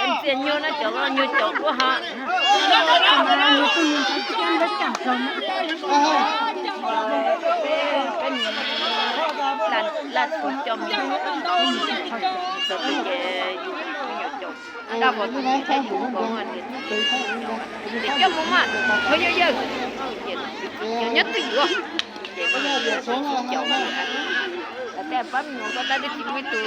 Ntxias nyuag no cov los nyuag cov dua ha. Laj tug coj mus txog twg ces yus nyuam caum dab vog tus ntxhais tus koob niam txiv coj mus mas, ua yawg yawg, ces nyob twj ywm. Ces pab me nyuam koj dab twb tsis muaj ib tug.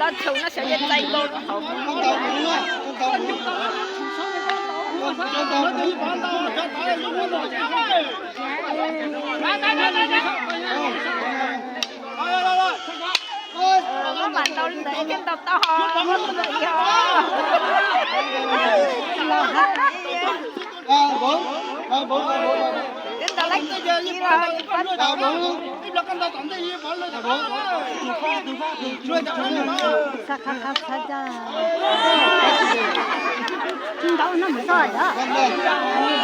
Los tshau no xyov yog txais nkaus rau hauv. Muab mas ntau li ntawd thiaj ntau tau ho muab tus ntawd yog. Twb ntau lawm, ib los ib pab. Xav qhov qhov xav cas ntau no mus txog yom. Lawv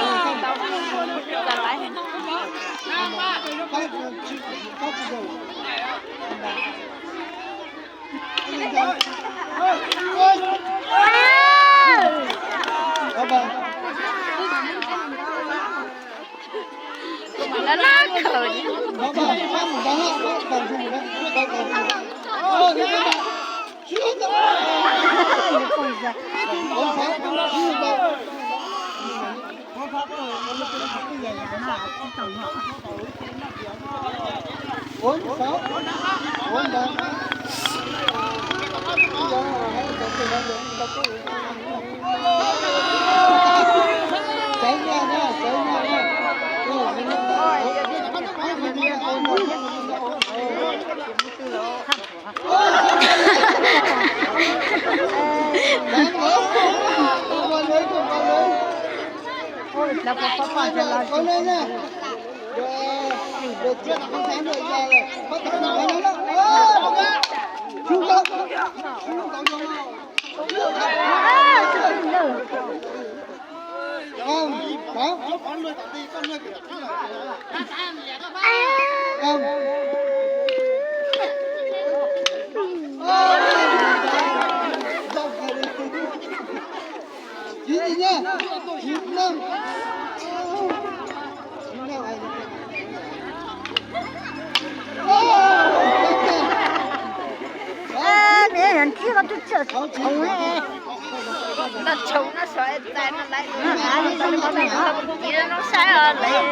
laj khaws. Noj tshauv no sov txais no lawm. Ib no saib os lawv.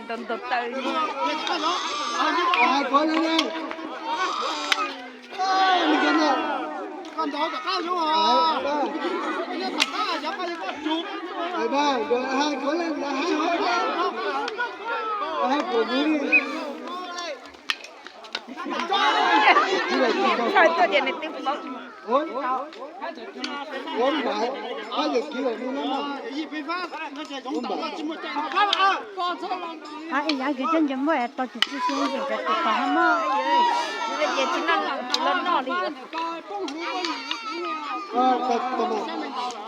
Ntau ntau taw li. Tuaj tias nws twb paub. Hab es yav kws coj nce muaj tau tsis txij xyoo ces cov tus tod hab mog. Ces tsis noj, tsis los noj li.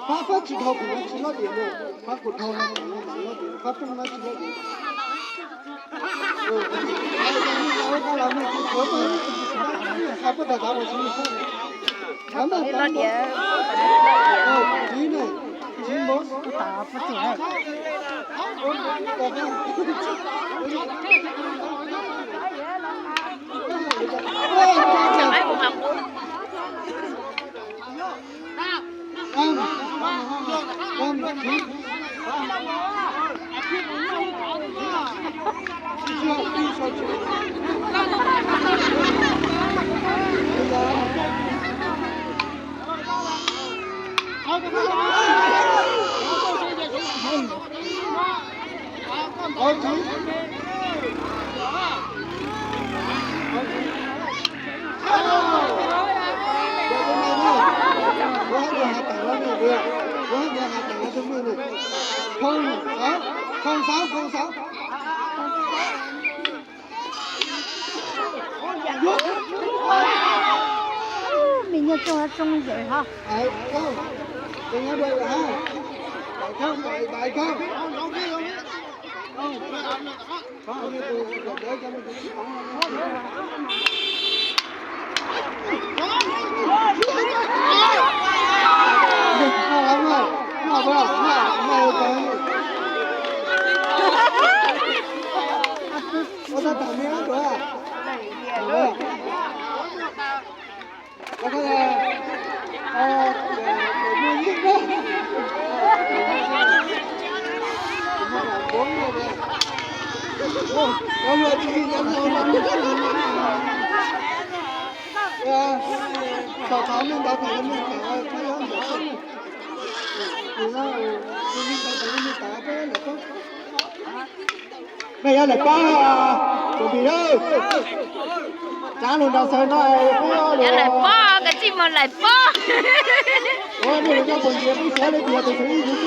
Phab, phab tsis dhau kuv tsis lob diam no, phab kuv dhau no kuv lob diam, phab poob no tsis lob diam. Khoom sáu, khoom sáu, khoom sáu. Nws nyob tsoog tsoog ntawd hos. Nej yog lawm pab, tus ntawd tsav lus nrog xaws no, yog lawm pab, kav tsij mus lawm pab. Ua nej cov phooj ywg peb xav li tias tus xav ib yus xwb.